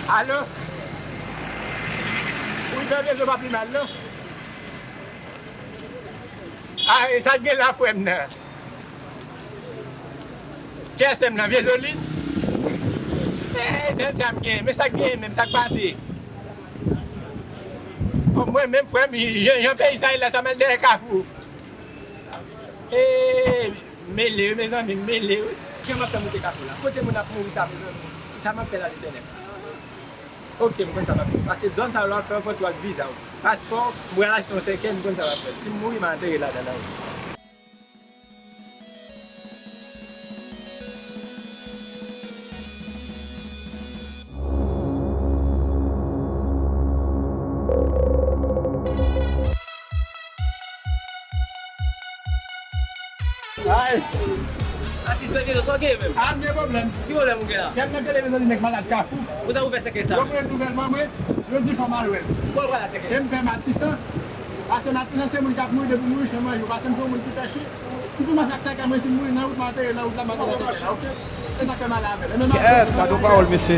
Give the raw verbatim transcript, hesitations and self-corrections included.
Alo? Wi, fè rezo pa pi mal, non? A, e sa k gen la, frè m nan? Kè sè m nan, vye zoli? E, dèyè sa m gen, men sa k gen menm, sa k pase? Bon, mwen menm, frè m, jan, jan peyi sa ye la, sa m al dèyè Kafou. E, mele wi, mezanmi, mele wi. Jan m ap fè moute Kafou la? Kote moun ap mouri sa, mezanmi? Kisa m ap fè la, Letènèl? Oke, m konn sa m ap fè. Paske zòn sa yo la, fè yon fòti ak viza w. Paspò, m pral achte yon sèkèy, m konn sa m ap fè. Si m mouri, m a antere ladan nan wi. Ay. Atis, men vye sa w gen menm? A, m gen pwoblèm. Ki pwoblèm ou gen la? Kè m nan televizyon li nèg malad Kafou. Ou ta ouvè sèkèy sa? Yo voye nouvèl ban mwen, yo di fò m al wè l. Fò w al wè sèkèy. E m fè m atis lan. Pase m atis lan, se moun k ap mouri depi mouri, se mwen yo. Pase m se yon moun ki fè chi. Ki pou m fè ak sèkèy mwen, si m mouri nan wout, m antere nan wout la, m antere sèkèy la, oke? Se sa k fè m ale avè l. Kèt, gade yon pawòl, mesye.